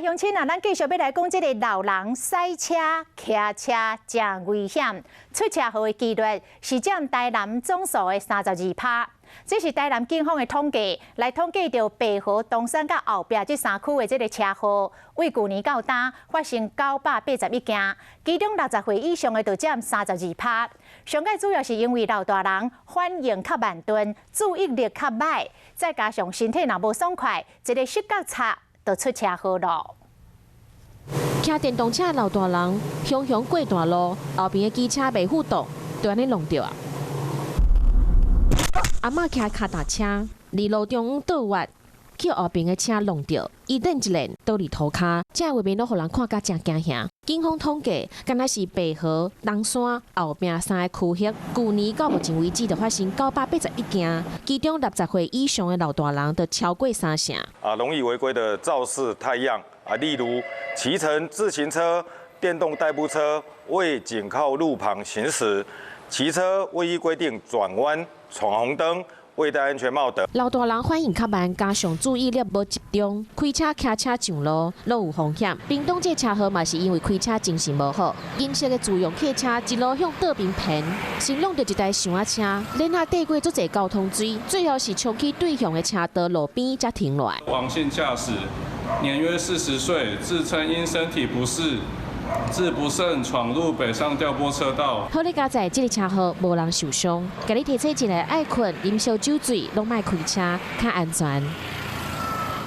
鄉親啊，咱繼續欲來講這个老人駛車、騎車誠危險，出車禍的幾率是佔台南總數的32%。這是台南警方的統計，來統計著白河、東山佮後壁這三區的這个車禍，對舊年到今發生981件，其中60歲以上的就佔32%。上蓋主要是因為老大人反應較慢鈍，注意力較䆀，再加上身體若無爽快，一个失覺差就出車禍囉。騎電動車老大人，雄雄過大路，後邊的機車袂赴擋，就按呢挵著啊！阿嬤騎跤踏車，佇路中央倒彎，去後邊的車挵著，伊轉一輪倒佇塗跤，這畫面攏予人看甲誠驚嚇。警方統計，敢若是白河、東山後壁三个區域，舊年到目前為止就發生981件，其中60歲以上的老大人就超過三成。啊，容易違規的肇事態樣啊，例如騎乘自行車、電動代步車未緊靠路旁行駛，騎車未依規定轉彎、闖紅燈、未戴安全帽等。老大人反應較慢，加上注意力無集中，開車、騎車上路攏有風險。屏東這車禍嘛是因為開車精神無好，銀色的自用客車一路向倒邊偏，先挵著一台小仔車，然後綴過足濟交通錐，最後是衝去對向的車道路邊才停落來。王姓駕駛，年約40歲，自稱因身體不適，致不慎闖入北上調撥車道。好佳哉這个車禍無人受傷。共你提醒一下，愛睏、啉燒酒醉，攏莫開車，較安全。